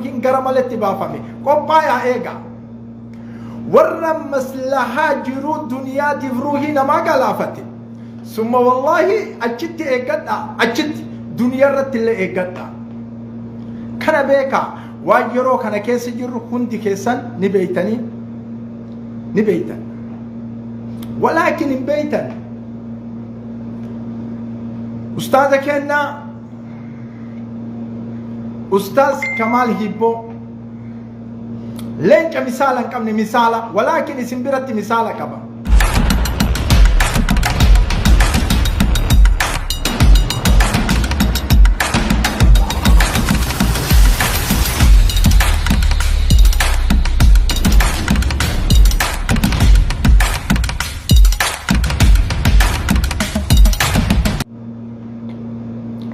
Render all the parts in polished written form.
Ruuhiin gara maletti baafame. Qophaayaa eegaa. Warra maslahaa jiruu duniyaatiif ruuhii namaa galaafate. Summa wallaahi achitti eeggadha. Achitti duniyaa irratti illee eeggadha. Kana beekaa waan yeroo kana keessa jirru hundi keessan ni beeytanii ni beeytan. Walaakin hin beeytan. Ustaaza kennaa Ustaaz Kamaal Hibboo leenca misaala hin qabne misaala walaakin isin biratti misaala qaba.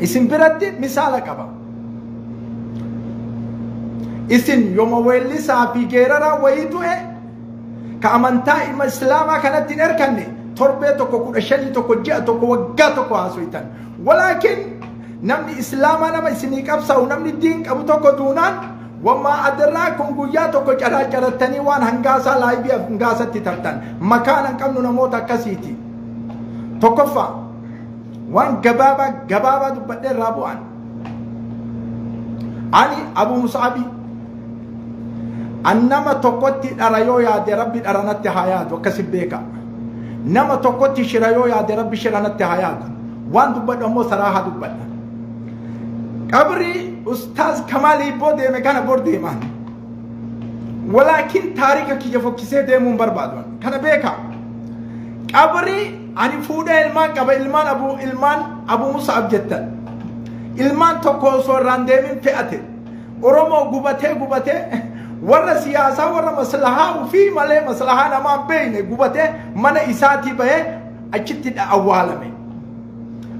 Isin biratti misaala qaba. Isin yoma weellisaa fi geeraraa wayii du'e ka amantaa ilma islaamaa kanatti hin erkanne torbee tokko 15 tokko ji'a tokko waggaa tokko haasoytan. Walaakin namni islaamaa nama isinii qabsaa'u namni diin qabu tokko duunaan wammaa adarraa kun guyyaa tokko caraacarattanii waan hangaasaa laayibii hangaasatti tartan. Makaana hin qabnu namoota akkasiiti. Tokkoffaa waan gabaabaa gabaabaa dubbadhee irraa bu'an. Ani Abu Mus'abi an nama tokkotti dhara yoo yaade Rabbi dhara natti haa yaadu akkasi beeka. Nama tokkotti shira yoo yaade Rabbi shira natti haa yaadu. Waan dubbadhu ammoo saraahaa dubbadha. Qabrii Ustaaz Kamaal Hibboo deeme kana bor deemaan. Walaakin taarika kiyya fokkisee deemuu hin barbaadu. Kana beeka. Qabrii ani fuudhee ilmaan qaba ilmaan abu ilmaan Abu Musa'ab jettan. Ilmaan tokko osoo irraan deemin fe'ate. Oromoo gubatee gubatee warra siyaasaa warra maslahaa ofii malee maslahaa namaa hin beekne gubatee mana isaatii bahee achitti awwaalame.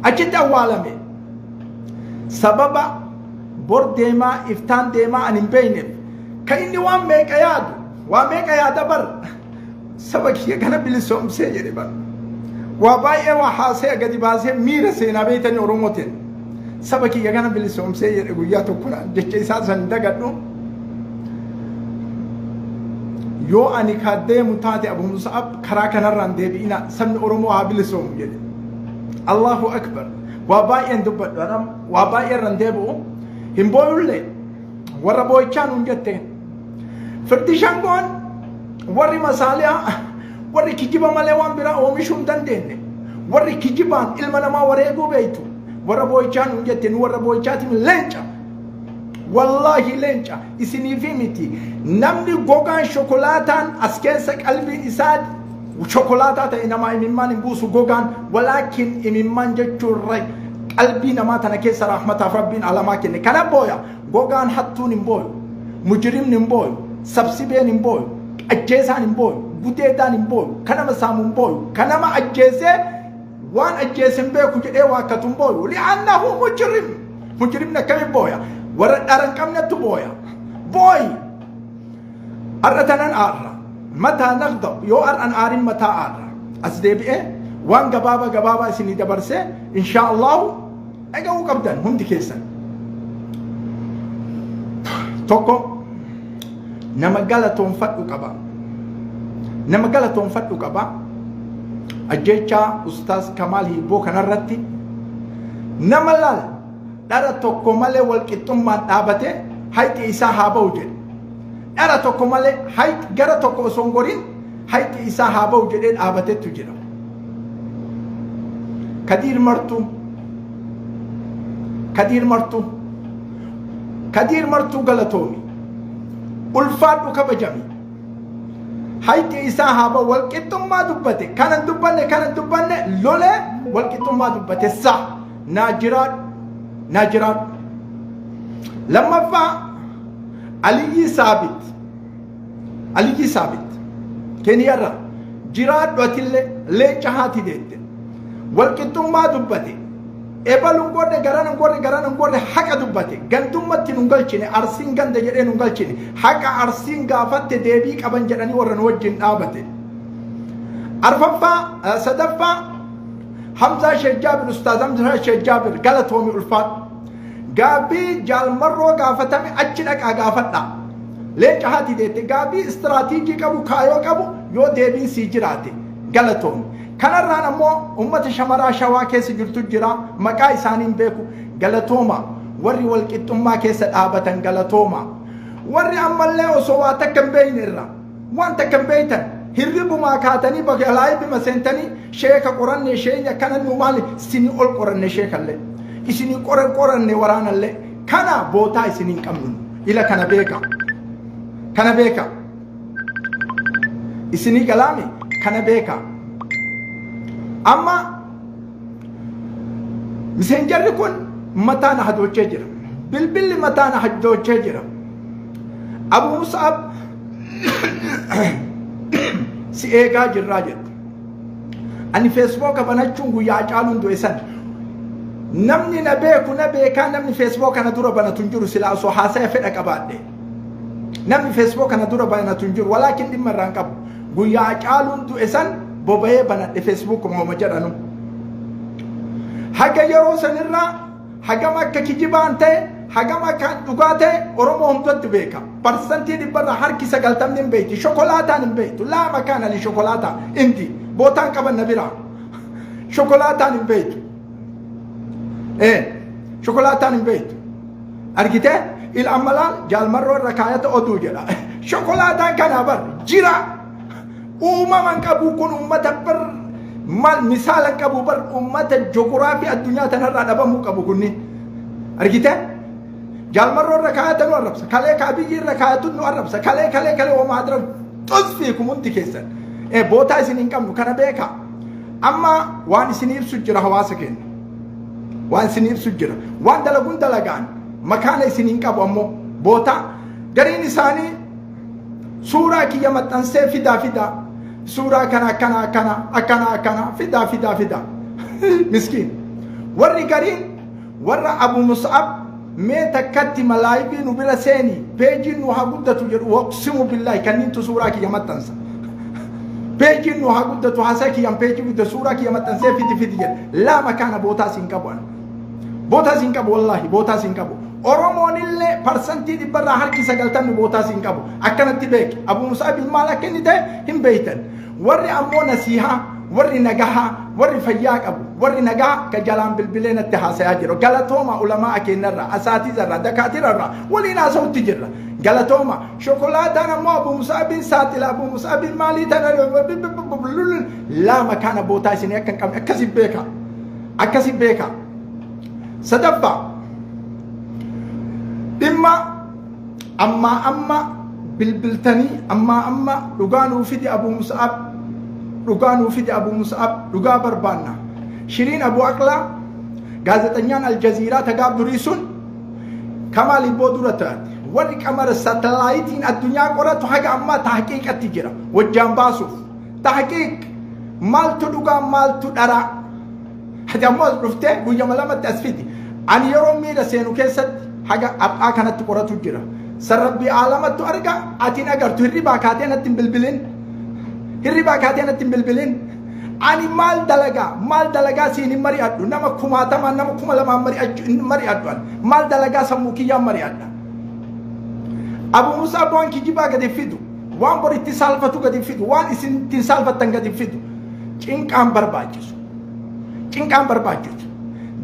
Achitti awwaalame. Sababa bor deemaa iftaan deemaa ani hin beekneef kan inni waan meeqa yaadu waa meeqa yaada bar saba kiyya kana bilisoomsee jedhe bar waa baay'ee waa haasee gadi baasee miira seenaa beeytanii Oromootiin saba kiyya kana bilisoomsee jedhe guyyaa tokko jecha isaa san dagadhu yoo ani ka deemu taate Abu Musa'ab karaa kanarraan deebi'ina sabni Oromoo haa bilisoomu jedhe. Allahu Akbar. Waa baay'een dubbadhu anam waa baay'ee irran deebi'u hin booyullee warra boo'ichaa nuun jette. Firdi shangoon warri masaaliyaa warri kijiba malee waan biraa oomishuu hin dandeenye warri kijibaan ilma namaa wareeguu beektu warra boo'ichaa nuun jette nu warra boo'ichaatiin leenca. Wallaahi leenca isiniifi miti namni gogaan shokolaataan as keessa qalbiin isaa shokolaataa ta'e namaa imimmaan hin buusu gogaan walaakin imimmaan jechuun qalbii namaa tana keessa rahmataaf rabbiin alamaa kenne kana booya gogaan hattuun hin booyu mujrimni hin booyu sabsibeen hin booyu ajjeesaan hin booyu gudeedaan hin booyu kan nama saamu hin booyu kan nama ajjeesee waan ajjeese hin beeku jedhee waakkatu hin booyu li'annahu mujrim mujrimni akkamiin booya warra dhara hin qabnettu booya booyi har'a tanan aarra mataa nagdab yoo har'an aarin mataa aarra as deebi'ee waan gabaabaa gabaabaa isinii dabarsee inshaa allahu dhaga'uu qabdan hundi keessan tokko nama galatoonfadhu qaba nama galatoonfadhu qaba ajjeechaa ustaaz Kamaal Hiibboo kanarratti nama laal dhara tokko malee walqixxummaan dhaabate hayxi isaa haa ba'u jedhe dhara tokko malee hayxi gara tokko osoo hin gorin hayxi isaa haa ba'u jedhee dhaabatetu jira. Kadiir Martuu Kadiir Martuu Kadiir Martuu galatoomi ulfaadhu kabajami hayxi isaa haa ba'u walqixxummaa dubbate kanan dubbanne kanan dubbanne lolee walqixxummaa dubbate sa naa jiraadhu naa jiraadhu lammaffaa Aliyyii Saabit Aliyyii Saabit Keeniyaarraa jiraadhu atillee leenca haati deette walqixxummaa dubbate ebaluun godhe garan hin godhe garan hin godhe haqa dubbate gandummatti nun galchine arsiin ganda jedhee nun galchine haqa arsiin gaafatte deebii qaban jedhanii warra nu wajjin dhaabate. Arfaffaa sadaffaa Hamzaa Sheekh Jaabir Ustaaz Hamzaa Sheekh Jaabir galatoomi ulfaadhu. Gaabbii Jaalmarroo gaafatame achi dhaqaa gaafadha. Leenca haati deette gaabbii istiraatiijii qabu, kaayoo qabu yoo deebiin sii jiraate galatoomi. Kanarraan ammoo uummata shamaraa Shawaa keessa jirtu jira, maqaa isaanii hin beeku, galatooma. Warri walqixxummaa keessa dhaabatan galatooma. Warri ammallee osoo waa takka hin beekne irra waan takka hin beektan hirribumaa kaatanii bakka laayibima seentanii sheeka qoranne, sheenya akkana nu maali isinii ol qoranne, sheekallee isinii qoranne, waraanallee kana bootaa isinii hin qabnu. Ila kana beeka, kana beeka, isinii galaami, kana beeka. Amma miseenjarri kun mataa na hadoochee jira, bilbilli mataa na hadoochee jira. Abu Mus'ab si eegaa jirraa jette. Ani Feesbuuka banachuun guyyaa Hacaaluun du'e san, namni na beeku na beekaa, namni Feesbuuk kana dura banatu hin jiru. Silaa osoo haasaya fedha qabaadhe namni Feesbuuk kana dura banatu hin jiru, walaakin dhimma irraan qabu. Guyyaa Hacaaluun du'e san boba'ee banadhe Feesbuuk homa jedhanu. Haga yeroo sanirraa hagam akka kijibaan ta'e, hagam akka dhugaa ta'e Oromoo hundatti beeka. 90% hin beekti. Shokolaataan hin beektu. Laama kaan ali shokolaataa indi bootaan qaban na biraa shokolaataan hin beektu. Shokolaataan hin beektu. Argitee il amma laal, Jaalmarroo irra kaayata oduu jedha. Shokolaataan kanaa bar jira. Uumaman qabu kun uummata bar maal misaala qabu bar, uummata joguraafii addunyaa tanarraa dhabamuu qabu kunni. Argitee? Jaalmarroo irra kaayata nu arrabsa. Kalee kaabiyyi irra kaayatu nu arrabsa. Kalee kalee kalee homaa dira xusfii kumunti keessan. Bootaa isin hin qabnu, kana beekaa. Amma waan isin ibsu jira hawaasa keenya. Waan isin ibsu jira. Waan dalaguun dalagaan makaana isin hin qabu, ammoo bootaa gariin isaanii suuraa kiyya maxxansee fidaa fidaa, suuraa kana akkana akkana akkana akkana fidaa fidaa fidaa, miskiin. Warri gariin warra Abu Mus'ab mee takkatti malaayibii nu bira seeni, peejiin nu haa guddatu jedhu, waqsimu billaahi kanniintu suuraa kiyya maxxansa. Peejiin nu haa guddatu, haasaa kiyyan peejii guddatu, suuraa kiyya maxxansee fidi fidi jedha. Laa makaana, bootaa siin qabu ani. Bootaa siin qabu, wallaahi bootaa siin qabu. Oromoon illee 90% bootaa siin qabu. Akkanatti beeki. Abu Mus'abiin maal akka inni ta'e hin beeytan. Warri ammoo nasiihaa, warri nagahaa, warri fayyaa qabu, warri nagaa ka jalaan bilbilee natti haasayaa jiru. Galatooma, ulamaa keenyarraa, asaatizarraa, dakaatirarraa waliin haasa'utti jirra. Galatooma. Shokolaataan ammoo Abu Mus'abiin saaxila, Abu Mus'abiin maalii tana laa makaana bootaa isinii akka hin qabne akkasi beeka. Akkasi beeka. Sadaffaa, dhimma ammaa amma bilbiltanii ammaa amma dhugaa nuu fidi Abu Mus'ab, dhugaa nuu fidi Abu Mus'ab, dhugaa barbaanna. Shiriin Abu Aqlaa gaazexanyaan Aljaziiraa tagaaf durii sun Kamaal Ibboo dura taate, warri qamara satalaayitiin addunyaa qoratu haga ammaa tahqiiqatti jira wajjaan baasuuf. Tahqiiq maaltu dhugaa, maaltu dharaa? Ati ammoo as dhuftee guyyama lamatti as fidi. Ani yeroo miira seenu keessatti haga har'aa kanatti qoratu jira. Sarrabbii aalamattu arga, ati hin agartu. Hirribaa kaatee natti hin bilbilin. Hirribaa kaatee natti hin bilbilin. Ani maal dalagaa, maal dalagaa siin hin mari'adhu. Nama kumaatamaan, nama 2000 hin mari'adhu ani. Maal dalagaa sammuu kiyyaan mari'adha. Abu Musaa waan kijibaa gadi fidu, waan bor itti saalfatu gadi fidu, waan isin ittiin saalfattan gadi fidu. Cinqaan barbaachisu. Cinqaan barbaachisu.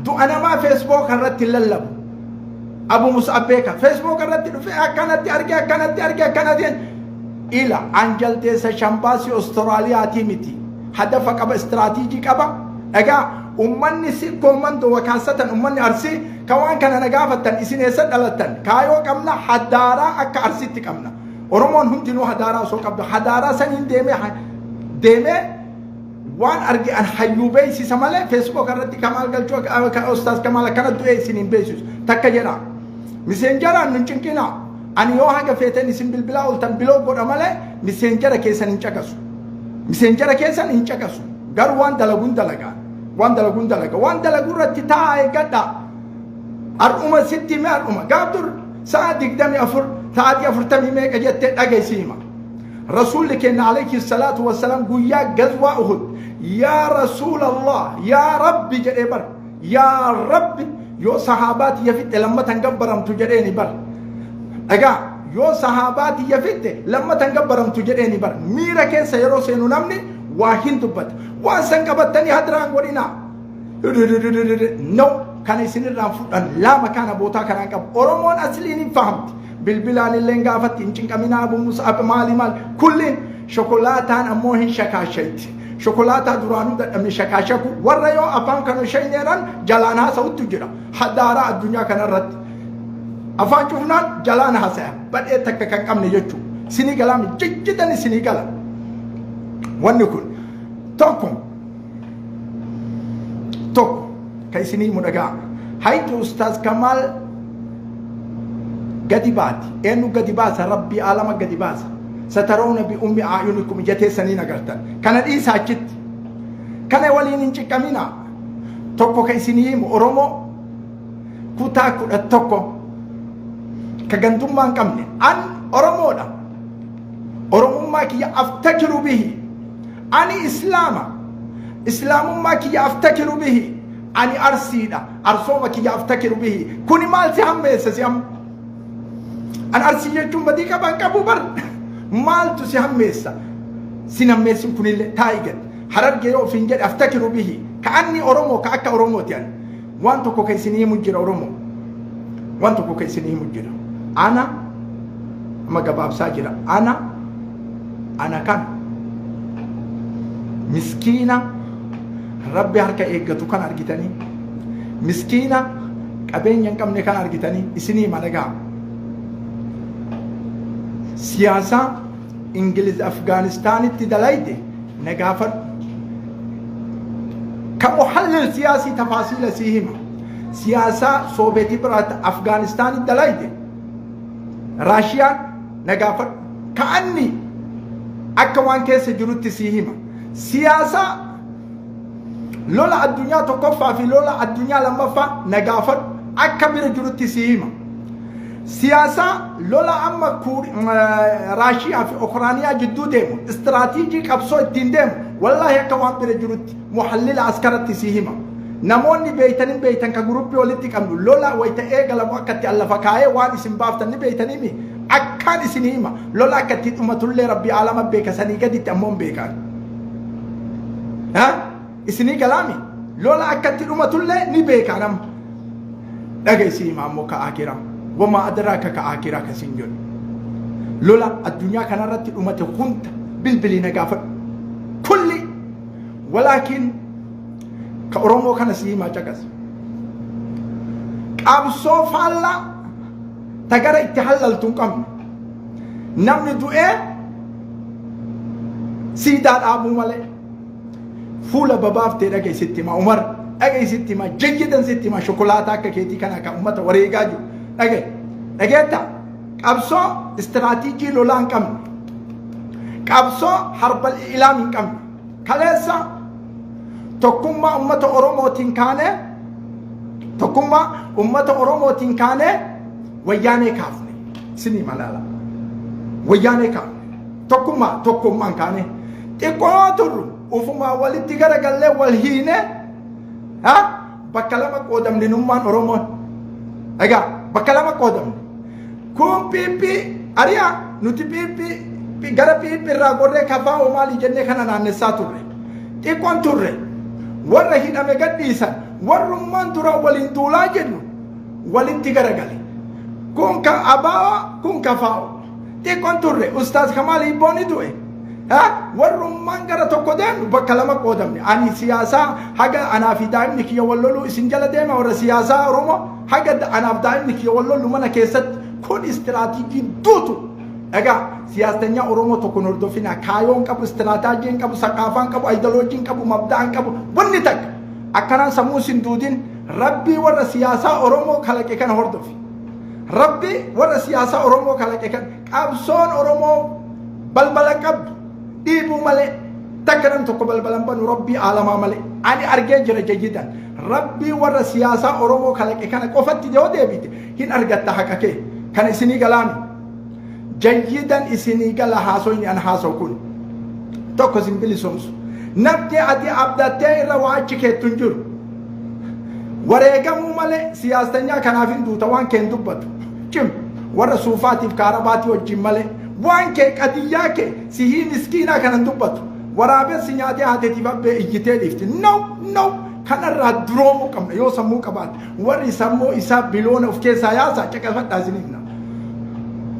Du'a namaa Feesbuuk irratti lallabu. Abu Mus'ab beeka. Feesbuuk irratti dhufee akkanatti arge, akkanatti arge, akkanatti ila an jaldeessa shambaasii Austraaliyaatii miti. Hadafa qaba, istiraatiijii qaba. Dhagaa ummanni sikkoo mandoo wakaasatan, ummanni Arsii ka waan kana na gaafattan, isin eessa dhalattan? Kaayoo qabna, hadaaraa akka Arsiitti qabna. Oromoon hundinuu hadaaraa osoo qabdu hadaaraa saniin deemee deemee waan arge an hayyuu beeksisa malee Feesbuuk irratti Kamaal Galchuu Ustaaz Kamaal akkana du'ee isin hin beeksisu. Takka jedha. Miseenjaraan nun cinqinaa. Ani yoo haga feeten isin bilbilaa ooltan biloo godha malee miseenjara keessan hin caqasu. Miseenjara keessan hin caqasu. Garuu waan dalaguun dalagaa. Waan dalaguun dalaga. Waan dalaguu irratti taa'aa eeggadhaa. Har'uma sitti hime, har'uma. Gaaf dur sa'a 24, sa'aatii 40 meeqa jettee dhageessi hima. Rasuulli keenya alayhi salaatu wassalaam guyyaa gazwaa Uhud, yaa Rasuulallah, yaa Rabbi jedhee bar, yaa Rabbi, Yoo sahaabaa tiyya fixxe lammatan gabbaramtu jedheeni bar. Dhagaa, yoo sahaabaa tiyya fixxe lammatan gabbaramtu jedheeni bar. Miira keessa yeroo seenu namni waa hin dubbata. Waan san qabattanii hadiraan godhinaa. No, kana isinirraan fudhan lama kana bootaa kanaan qabu. Oromoon asliin hin fahamti. Bilbilaan illee gaafatti hin cinqaminaa. Abu Mus'ab maali maali kulliin shokolaataan ammoo hin shakaashayti. Shokolaataa duraanuu dadhabne shakaashaku warra yoo afaan kana shayneeran jalaan haasa'uttu jira. Hadaaraa addunyaa kanarratti. Afaan cufnaan jalaan haasaya. Badhee takka kan qabne jechuudha. Sinii galaami jijjitan isinii gala. Wanni kun tokko tokko ka isinii himu dhagaa. Hayxi Ustaaz Kamaal gadi baati. Eenyu gadi baasa? Rabbii alama gadi baasa. Satarawna bi ummi a'yunikum, ija teessaniin agartan. Kana dhiisa achitti. Kana waliin hin ciqqaminaa. Tokko ka isinii himu, Oromoo kutaa 11 ka gandummaa hin qabne. An Oromoodha. Oromummaa kiyya aftakiru bihi. Ani Islaama. Islaamummaa kiyya aftakiru bihi. Ani Arsiidha. Arsooma kiyya aftakiru bihi. Kuni maal si hammeessa si amma? An Arsii jechuun badii qaban qabu bar. Maaltu si hammeessa? Sin hammeessin kunillee taa'i gad. Harargee yoo ofiin jedhe aftakiru bihi. Ka anni Oromoo ka akka Oromooti ani. Waan tokko ka isinii himu jira, Oromoo. Waan tokko ka isinii himu jira. Ana amma gabaabsaa jira. Ana kana miskiina Rabbi harka eeggatu kan argitanii, miskiina qabeenya hin qabne kan argitanii, isinii managaa. Siyaasaa Ingiliz Afgaanistaanitti dalayde na gaafadhu. Ka muhallil siyaasii tafaasiila sii hima. Siyaasaa Sooveetii biraatti Afgaanistaanitti dalayde Raashiyaan na gaafadhu. Ka anni akka waan keessa jirutti sii hima. Siyaasaa lola addunyaa tokkoffaa fi lola addunyaa lammaffaa na gaafadhu. Akka bira jirutti sii hima. Siyaasaa lola amma Raashiyaa fi Ukraaniyaa jidduu deemu, istiraatiijii qabsoo ittiin deemu, wallaahi akka waan bira jirutti muhallila askaratti sii hima. Namoonni beeytanin beeytan ka guruppii walitti qabnu lola wayita eegalamu akka itti allafa kaayee waan isin baaftan ni beeytanimi. Akkaan isin hima, lola akka itti dhumatullee Rabbi alama beeka, sanii gaditti ammoo hin beekan. Isinii galaami, lola akka itti dhumatullee ni beeka nama. Dhageessii hima ammoo ka akiraa. Wamaa adraaka ka akiraa kasiin jedhu. Lola addunyaa kanarratti dhumate hunda bilbilii na gaafadhu. Kulli walaakiin ka Oromoo kana si himaa, caqas. Qabsoo faallaa ta gara itti hallaltu hin qabne. Namni du'ee siidaa dhaabuu malee fuula babaaftee dhageessitti hima. Umar, dhageessitti hima, jayyidan sitti hima. Shokolaataa akka keetii kana kan uummata wareegaa jiru dhage dhageetta. Qabsoo istiraatiijii lolaa hin qabne, qabsoo harbal ilaam hin qabne. Kaleessa tokkummaa uummata Oromootiin kaanee, tokkummaa uummata Oromootiin kaanee wayyaanee kaafne. Isinii malaala, wayyaanee kaafne tokkummaa tokkummaan kaanee. Xiqqoo turru ufumaa walitti garagallee wal hiine, ha bakka lama qoodamne. Nummaan Oromoon egaa bakka lama qoodamne. Kun piippii ari'a, nuti piippii gara piippii irraa gorree kafaa maalii jennee kana naannessaa turre. Xiqqoon turre warra hidhame gadhiisan, warrummaan dura waliin duulaa jennu walitti garagale. Kun ka abaa'oo, kun kafaa'oo. Xiqqoon turre Ustaaz Kamaal Hibbooni du'e. Warrummaan gara tokko deemnu bakka lama qoodamne. Ani siyaasaa haga anaa fi daa'imni kiyya wal loluu isin jala deema? Warra siyaasaa Oromoo, haga anaaf daa'imni kiyya wal lollu mana keessatti, kun istiraatiijii duutu. Egaa siyaastanyaa Oromoo tokko hin hordofina. Kaayoon qabu, istiraataajiin qabu, saqaafaan qabu, aayidoloojiin qabu, mabda'aan qabu. Wanni takka akkanaan sammuu sin duudin. Rabbii warra siyaasaa Oromoo kalaqe kana hordofi. Rabbi warra siyaasaa Oromoo kalaqe kana. Qabsoon Oromoo balbala qabdu dhiibuu malee takka nam tokko balbalan banu Rabbii aalamaa malee. Ani argee jira jayyidan. Rabbii warra siyaasaa Oromoo kalaqe kana qofatti yoo deebite hin argatta haqa kee. Kana isinii galaami. Jayyidan isinii gala. Haasoyni an haasawu kun tokko isin bilisoomsu. Namni ati abdattee irra waa achi keettu hin jiru. Wareegamuu malee siyaastanyaa kanaaf hin duuta waan kee hin dubbatu. Cim warra suufaatiif kaarabaatii wajjin malee waan kee qadiyyaa kee sihii miskiinaa kana hin dubbatu. Waraabessi nyaatee haateetiif abbee iyyitee dhiifti. No, no, kanarraa duroomuu qabna yoo sammuu qabaatte. Warri sammuu isaa biloona of keessaa yaasaa caqafadhaa isin himna.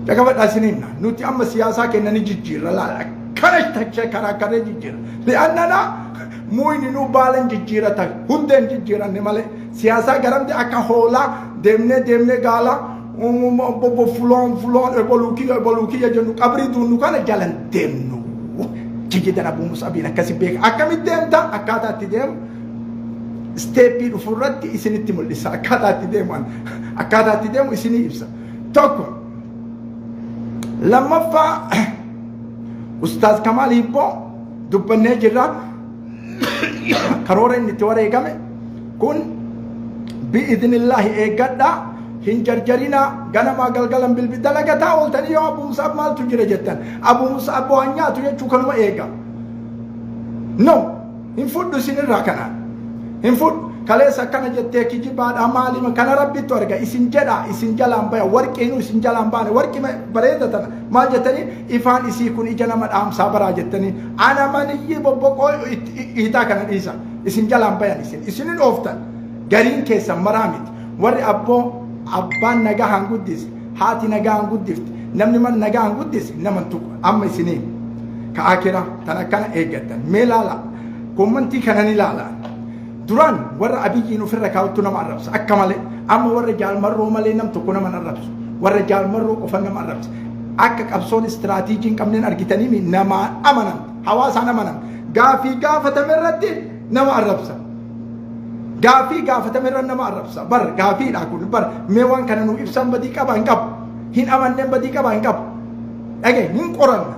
Caqafadhaa isin himna. Nuti amma siyaasaa keenya ni jijjiirra laala. Kana tacha karaa karee jijjiirra. Li'annana muyni nu baalan jijjiirata hundeen jijjiiranne malee siyaasaa garamte akka hoolaa deemnee deemnee gaala bobbo fuloon fuloon eboluu kiyya eboluu kiyya jennu qabrii duunnu kana jalan deemnu. Jijjiiran Abuu Musabiin akkasi beeka. Akkamitti deemta? Akkaataa itti deemu isteeppii dhufu irratti isinitti mul'isa. Akkaataa itti deemu akkaataa itti deemu isinii ibsa. Tokko lammaffaa Ustaaz Kamaal Hibboo dubbannee jirra. Karoora inni itti wareegame kun bi'idhnillaahi eeggadhaa. Hin jarjarinaa ganamaa galgalan bilbi dalagataa ooltanii yoo Abuu Musaab maaltu jira jettan Abuu Musaab waan nyaatu jechuu kanuma eega. No, hin fudhu isinirraa kanaan. Hin fudhu. Kaleessa akkana jettee kijibaadha maalima kana rabbittu arga isin jedha isin jalaan baya warqiinuu isin jalaan baane warqi bareeda tana maal jettanii ifaan isii kun ija nama dhaamsaa baraa jettanii ana maniyyii bobboqoo hiitaa kana dhiisa isin jalaan bayan isin isinin ooftan gariin keessan maraa miti warri abboo abbaan nagaa haan guddise haati nagaa haan guddifte namni mana nagaa haan guddise nama tuqu amma isinii ka akira tan akkana eeggattan mee laala kommantii kana ni laala. Duraan warra Abiyyiin ofirra kaa'utu nama arrabsa akka malee amma warra Jaalmarroo malee nam tokko nama arrabsu warra Jaalmarroo qofa nama arrabsa akka qabsoon istiraatiijii hin qabneen argitanii namaan amanam hawaasaan amanam gaafii gaafatame irratti nama arrabsa gaafii gaafatame irratti nama arrabsa bar gaafiidha kun bar mee waan kana nu ibsan badii qaba hin qabu hin amanneen badii qaba hin qabu dhagee hin qoranna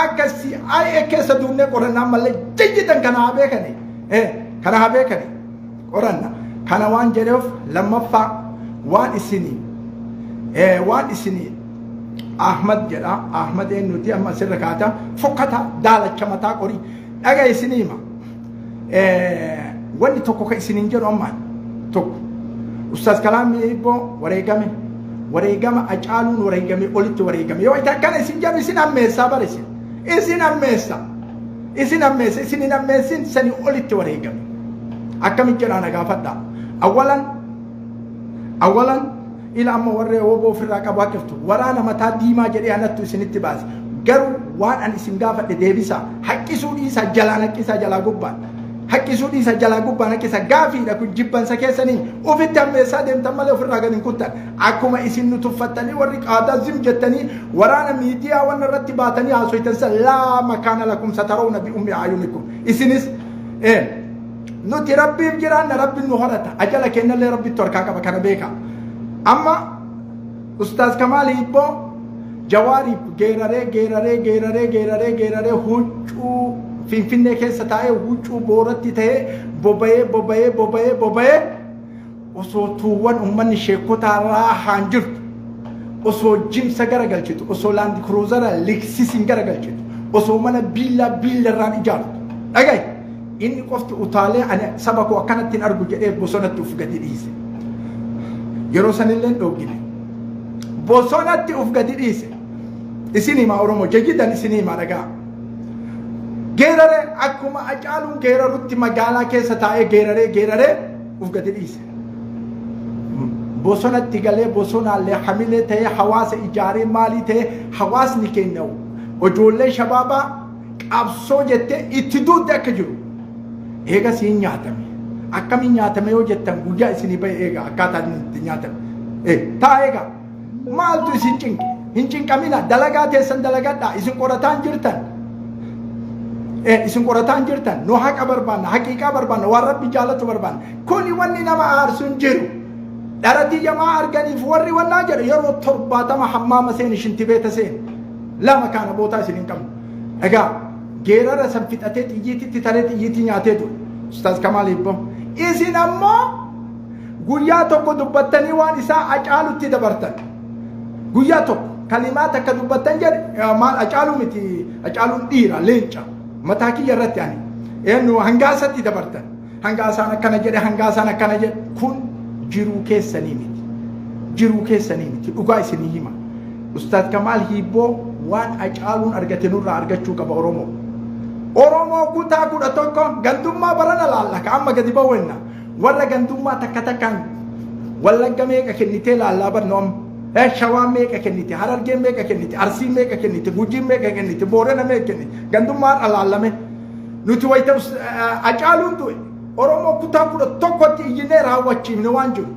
akka CIA keessa duubnee qorannaa malee jijjitan kana haa beekani. Kana haa beekani qoranna. Kana waan jedheef lammaffaa waan isinii waan isinii Ahmad jedha. Ahmad eenyuti amma asirra kaata fokkata daalacha mataa qorii dhaga isinii hima. Wanni tokko ka isiniin jedhu ammaan tokko Ustaaz Kalaamii Hibboo wareegame wareegama Acaaluun wareegame olitti wareegame yoo itti akkana isin jedhu isin ammeessaa bara isin isin ammeessa isin ammeessa isin hin ammeessin sanii olitti wareegame akkamitti jedhaa na gaafadhaa awwalan awwalan ila amma warri woboo ofirraa qabu haqqiftu waraana mataa diimaa jedhee anattu isinitti baase garuu waan an isin gaafadhe deebisaa haqqisuu dhiisaa jalaan haqqisaa jalaa gubbaan haqqisuu dhiisaa jalaa gubbaan haqqisa gaafiidha kun jibbansa keessanii ofitti ammeessaa deemtan malee ofirraa gad hin kuttan akkuma isin nu tuffattanii warri qaadaa zim jettanii waraana miidiyaa wanna irratti baatanii haasoytan san laa makaana lakum satarawna bi ummi ayunikum isinis nuti rabbiif jiraanna rabbi nu horata ajala kennallee rabbittu harkaa qaba kana beeka amma Ustaaz Kamaal Hibboo Jawaariif geeraree geeraree geeraree geeraree geeraree huccuu Finfinnee keessa taa'ee huccuu booratti ta'ee boba'ee boba'ee boba'ee boba'ee osoo tuuwwan uummanni sheekotaa raahaan jirtu osoo jimsa garagalchitu osoo laandi kiruuzara liksisiin garagalchitu osoo mana biillaa biillarraan ijaartu dhagaye inni qofti utaalee ani saba koo akkanatti hin argu jedhee bosonatti uf gadi dhiise yeroo sanillee hin dhoogine bosonatti uf gadi dhiise isin himaa Oromoo jajidan isin himaa dhagaa geeraree akkuma Acaaluun geerarutti magaalaa keessa taa'ee geeraree geeraree uf gadi dhiise. Bosonatti galee bosonaallee hamilee ta'ee hawaasa ijaaree maalii ta'ee hawaasni keenya ijoollee shabaabaa qabsoo jettee itti duudde akka jiru. Eegas hin nyaatame. Akkamiin nyaatame yoo jettan guyyaa isinii bahe eega akkaataa inni itti nyaatame. Taa eega maaltu isin cinqe? Hin cinqamina dalagaa teessan dalagadhaa isin qorataan jirtan. Isin qorataan jirtan nu haqa barbaanna haqiiqaa barbaanna waan rabbi jaalatu barbaanna kuni wanni nama aarsu hin jiru. Dhara tiyya maa arganiif warri wannaa jedhu yeroo 70 hammaama seeni shintibeeta seeni lama kaana bootaa isin hin qabnu. Egaa geerara san fixatee xiyyiititti taree xiyyiitii nyaatee ture. Ustaaz Kamaal Hibboo. Isin ammoo guyyaa tokko dubbattanii waan isaa Acaalutti dabartan. Guyyaa tokko kalimaa takka dubbattan jedhe maal Acaaluu miti Acaaluun dhiira leenca mataa kiyya irratti ani eenyu hangaasatti dabartan. Hangaasaan akkana jedhe, hangaasaan akkana jedhe. Kun jiruu keessanii miti. Jiruu keessanii miti. Dhugaa isinii hima. Ustaaz Kamaal Hiibboo waan Hacaaluun argate nurraa argachuu qaba Oromoo. Oromoo kutaa 11 gandummaa barana laalla ka amma gadi ba'uwenna. Warra gandummaa takka takkaan Wallagga meeqa kennitee laallaa barnu amma. Shawaan meeqa kennite, Harargeen meeqa kennite, Arsiin meeqa kennite, Gujiin meeqa kennite, Boorana meeqa kennite. Gandummaa har'a laallame. Nuti wayita Hacaaluun du'e Oromoo kutaa 11tti iyyinee raawwachiifne waan jiru.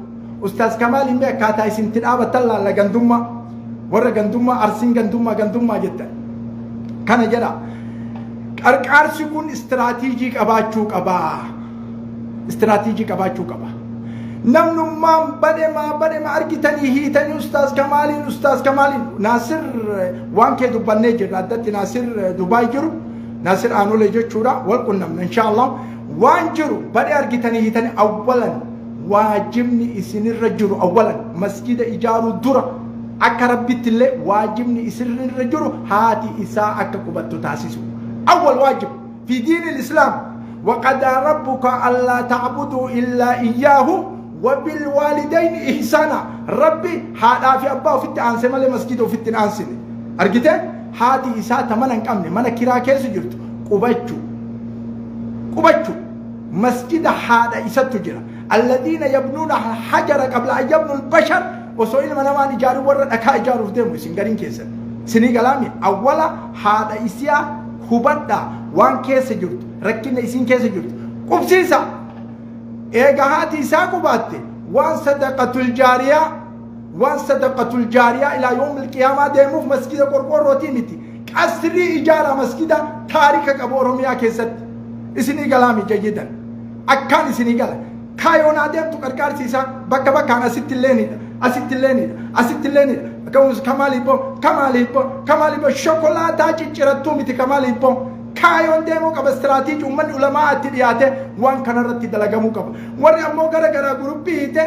Ustaaz Kamaal illee akkaataa isin itti dhaabattan laalla gandummaa. Warra gandummaa Arsiin gandummaa gandummaa jettan. Kana jedha. Qarqaarsi kun istiraatiijii qabaachuu qaba. Istiraatiijii qabaachuu qaba. Namnummaan badhemaa badhema argitanii hiitanii Ustaaz Kamaaliin Ustaaz Kamaaliin Naasir waan kee dubbannee jirra addatti Naasir Dubaay jiru Naasir Aanolee jechuudha wal qunnamna inshaallah waan jiru badhe argitanii hiitanii awwalan waajibni isinirra jiru awwalan masjida ijaaruu dura akka rabbitti illee waajibni isinirra jiru haati isaa akka qubattu taasisu awwal waajib fi diini islaam وقضى ربك ألا تعبدوا إلا إياه وبالوالدين إحسانا ربي haadhaa fi abbaa ofitti aansee malee masjida ofitti hin aansine argite haati isaa ta mana hin qabne mana kiraa keessa jirtu qubachuu qubachuu masjida haadha isattu jira alladhiina yabnuuna hajara qabla an yabnu albashar osoo ilma namaan ijaaru warra dhakaa ijaaruuf deemu isin gariin keessan isinii galaami awwala haadha isiyaa hubadhaa waan keessa jirtu rakkina isiin keessa jirtu qubsiisa eega haati isaa qubaatte waan sadaqatul jaariyaa waan sadaqatul jaariyaa ilaa yoomil qiyaamaa deemuuf masjida qorqoorrootii miti qasrii ijaara masjida taarika qabu Oromiyaa keessatti isinii galaami jayyidan akkaan isinii gala kaayoon adeemtu qarqaarsi isaa bakka bakkaan asitti illee nidha asitti illee nidha asitti illee nidha akkasumas Kamaal Hibboo Kamaal Hibboo Kamaal Hibboo shokolaataa ciccirattuu miti Kamaal Hibboo kaayoon deemuu qaba istiraatiijii uummanni ulamaa itti dhiyaate waan kanarratti dalagamuu qaba warri ammoo gara garaa guruppii hiite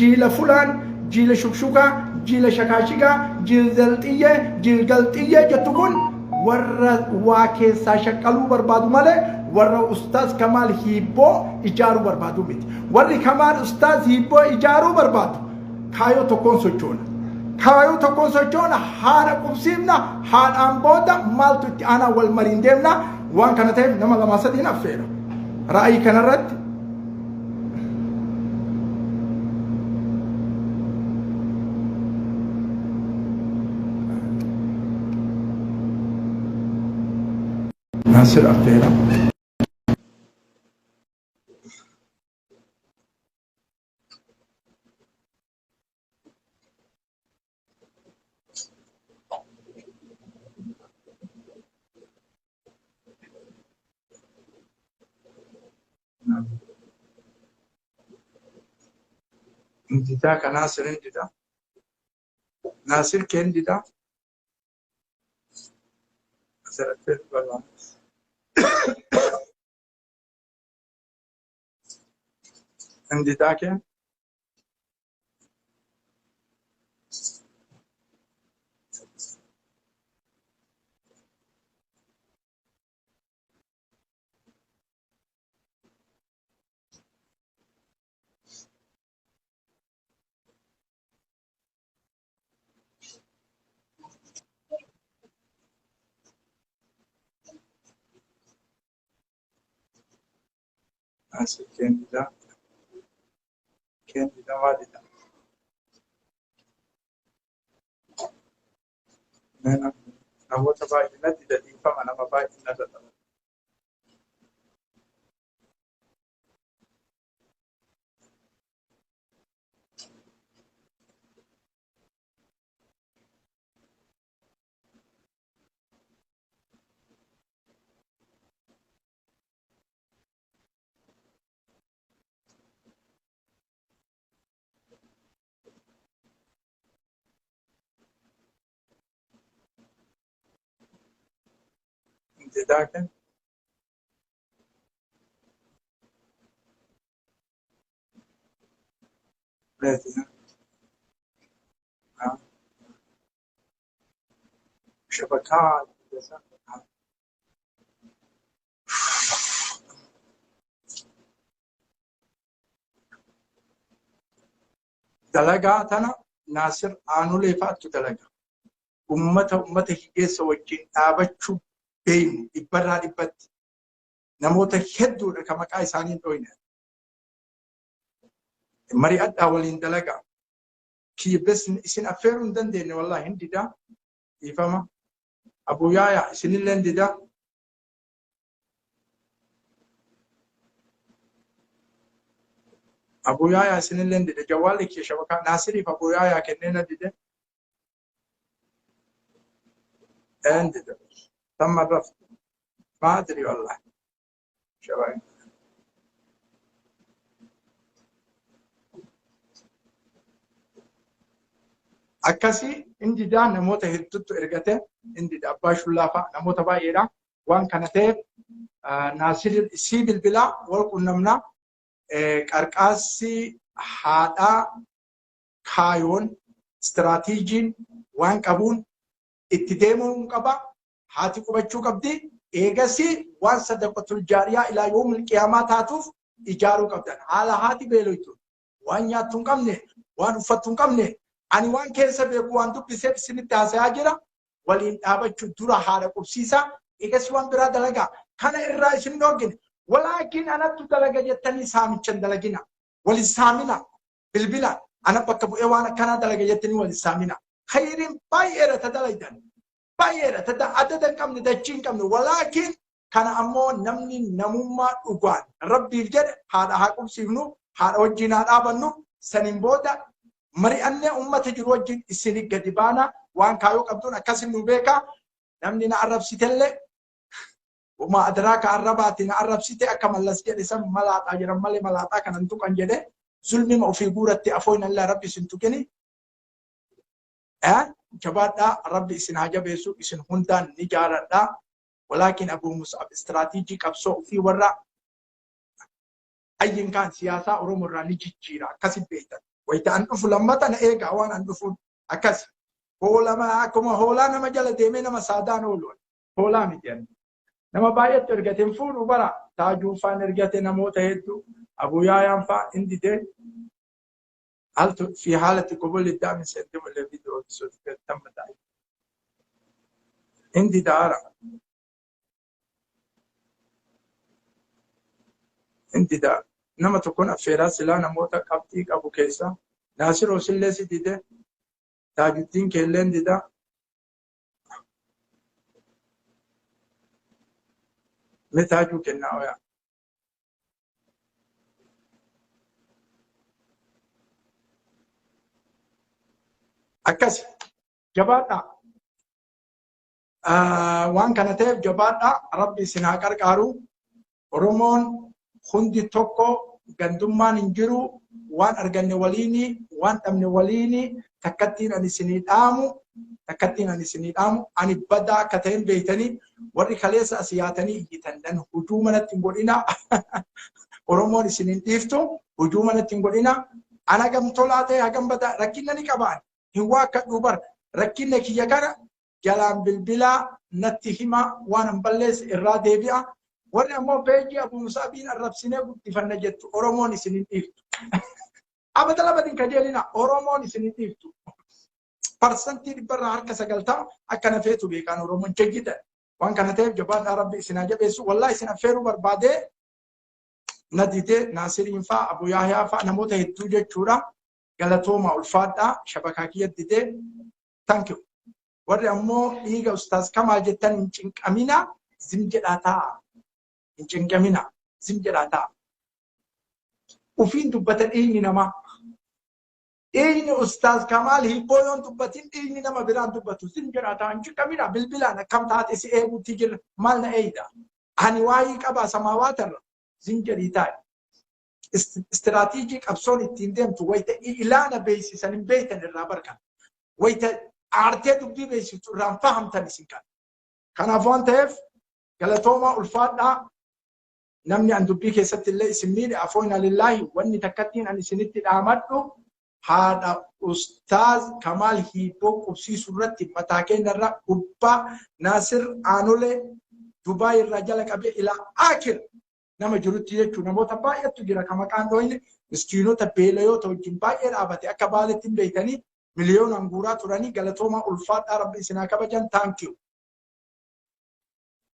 jiila fulaan jiila shukshukaa jiila shakaashikaa jiil zalxiyyee jiil galxiyyee jettu kun warra waa keessaa shaqqaluu barbaadu malee warra Ustaaz Kamaal Hiibboo ijaaruu barbaadu miti. Warri Kamaal Ustaaz Hiibboo ijaaruu barbaadu kaayoo tokkoon sochoona. Kaayoo tokkoon sochoona haadha qubsiifna haadhaan booda maaltu itti aanaa wal mariin deemna waan kana ta'eef nama lamaa sadiin affeera. Ra'ayii kanarratti Naasir affeera. Didaa ka Naasirin dida. Naasir keen dida. Asirratti barbaada. Didaa kee. Naasir keen dida. Keen dida waa dida. Namoota baay'ee na dida dhiifama nama baay'ee na dadhaba. Didaa kee. شبكات. Dalagaa tana Naasir Aanolee fa'aatu dalaga. Ummata hiyyeessa wajjin dhaabachuu beeynu dhibbarraa dhibbatti. Namoota hedduudha kan maqaa isaanii hin dhoyne. Mari'adhaa waliin dalagaa. Kiyyibes isin affeeruu hin dandeenye, wallahi hin didaa. Dhiifama. Abuu Yaayaa, isinillee hin didaa. Abuu Yaayaa, isinillee hin dide. Jawwaalli kiyya shabakaa Naasiriif Abuu Yaayaa kennee na dide. Hin dide. تم الرفض، ما أدري والله شباب. Akkasii inni didaa. Namoota hedduutu ergate, inni dida. Abbaa Shullaa fa'a, namoota baay'eedha. Waan kana ta'eef Naasir sii bilbilaa, wal qunnamnaa. Qarqaassi haadhaa kaayoon istiraatiijiin waan qabuun itti deemuu qaba. Haati qubachuu qabdi. Eegasii waan sadaqatul jaariyaa ilaa yoomil qiyaamaa taatuuf ijaaruu qabdan. Haala haati beeloytu, waan nyaattu hin qabne, waan uffattu hin qabne, ani waan keessa beeku waan dubbiseef isinitti haasayaa jira. Waliin dhaabachuu dura haadha qubsiisaa. Eegas waan biraa dalagaa. Kana irraa isin dhoorgine. Walaakin anattu dalaga jettanii saamicha hin dalagina. Wal saamina. Bilbila ana bakka bu'ee waan akkanaa dalaga jettanii wal saamina. Khayriin baay'eedha ta dalaydan. Baay'eedha ta adada hin qabne, dachii hin qabne. Walaakin kana ammoo namni namummaa dhugaan rabbiif jedhe haadha haa qubsiifnu, haadha wajjin haa dhaabannu. Saniin booda mari'annee ummata jiru wajjin isin gadi baana. Waan kaayoo qabduun akkasin nu beeka. Namni na arrabsitellee uma adraaka arrabaati na arrabsite. Akka Mallas jedhe san malaaxaa jedhan malee malaaxaa kanan tuqan jedhe. Zulmima ofii guuratte afooyin Allah rabbi isin tuqini. Jabaadhaa, rabbi isin haa jabeessu, isin hundaan ni jaaladha. Walaakin Abuu Mus'ab istiraatiijii qabsoo ofii warra ayyin kaan siyaasaa Oromoo irraa ni jijjiira, akkasit beektan. Wayita an dhufu lammata na eegaa, waan an dhufuun akkas. Hoolama akkuma hoolaa nama jala deemee nama saadaan oolu. Hoolaa miti ani. Nama baay'eetu ergate, hin fuudhu bara. Taajuun faan ergate, namoota hedduu. Abuu Yaayaan faa hin didee. هل في حالة قبول الدعم سيتم الفيديو تم تعيين عندي دارة عندي دار nama tokkoon affeeraa silaa namoota qabxii qabu keessa Naasir Osillee si dide, Taajuddiin Keelleen dida. Mee taajuu kennaa oyaa. Akkas jabaadhaa. Waan kana ta'eef jabaadhaa, rabbi isin haa qarqaaru. Oromoon hundi tokko, gandummaan hin jiru. Waan arganne waliini, waan dhabne waliini. Takkattiin ani isinii dhaamu, takkattiin ani isinii dhaamu, ani badaa akka ta'een beeytanii warri kaleessa as yaatanii iyyitan dan hujuu manatti hin godhina. Oromoon isin hin dhiiftu, hujuu manatti hin godhina. Ana hagam tolaa ta'e hagam badaa rakkinna ni qabaan hin waakkadhuu bara. Rakkinna kiyya kana jalaan bilbilaa natti hima, waan an balleesse irraa deebi'a. Warri ammoo peejii Abuu Musaabiin arrabsinee guddifanna jettu, Oromoon isin hin dhiiftu. Abada labadin kajeelina, Oromoon isin hin dhiiftu. 90% akka na feetu beekaan Oromoon jajjitan. Waan kana ta'eef jabaadhaa, rabbi isin haa jabeessu. Wallaahi isin affeeruu barbaadee na didee. Naasiriin faa, Abu Yaahiyaa faa, namoota hedduu jechuudha. Galatooma, ulfaadhaa, shabakaa kiyya didee. Thank you. Warri ammoo dhiiga Ustaaz Kamaal jettan hin cinqamina, zim jedhaa taa'a. Hin cinqamina, zim jedhaa taa'a. Ufiin dubbata dhiigni namaa. Dhiigni Ustaaz Kamaal hibboo yoon dubbatin dhiigni nama biraan dubbatu. Zim jedhaa taa'a, hin cinqamina. Bilbilaan akkam taate, si eeguutti jirra, maal na eeyda. Ani waayii qabaa samaawaata zim jedhii taa'i. Istiraatiijii qabsoon ittiin deemtu wayita ilaana beeksisan hin beektan irraa barkan. Wayita aartee dubbii beeksiftu irraan fahamtan isin kan. Kanaaf waan ta'eef galatoomaa, ulfaadhaa. Namni an dubbii keessatti illee isin miidhe, afooyna lillaahi. Wanni takkattiin an isinitti dhaamadhu, haadha Ustaaz Kamaal Hiibboo qubsiisuu irratti mataa keenya irra gubbaa Naasir Aanolee Dubaay irraa jala qabee ilaa akir nama jirutti jechuun namoota baay'eetu jira kan maqaan dhooyne. Miskiinota beelayoota wajjin baay'ee dhaabate akka Baaletti hin beektanii miliyoonaan guuraa turanii. Galatoomaa, ulfaadhaa, Rabbi isin haa kabajan. Thank you.